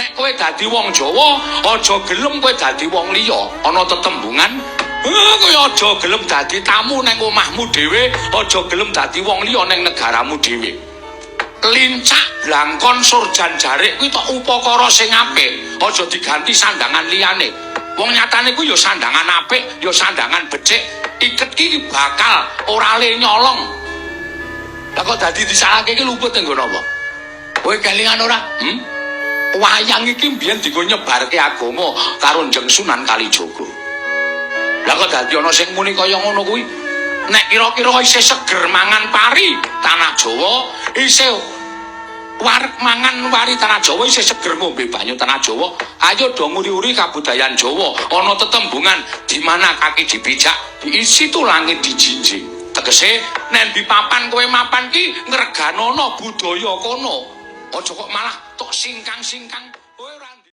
Nek kowe dadi wong Jawa, aja gelem kowe dadi wong liya. Ana tetembungan, "Eh, kowe aja gelem dadi tamu nang omahmu dhewe, aja gelem dadi wong liya nang negaramu dhewe." Lincak, blangkon, surjan, jarik kuwi tok upakara sing apik, aja diganti sandangan liyane. Wong nyatane kuwi ya sandangan apik, ya sandangan becik, iket ki bakal ora le nyolong. Lah kok dadi disalahke iki luput nggo napa? Kowe kelingan ora? Hmm? Wayang iki mbiyen dienggo nyebarke agama karo Njeng Sunan Kalijaga. Lah kok dadi ana sing muni kaya ngono kuwi? Nek kira-kira isih seger mangan pari tanah Jawa, isih wareg mangan wari tanah Jawa, isih seger ngombe banyu tanah Jawa, ayo do nguri-uri kabudayan Jawa. Ana tetembungan di mana kaki dipijak, di situ langit dijinjing. Tegese nek di papan kowe mapan ki ngreganono budaya kono. Aja kok malah tok singkang-singkang.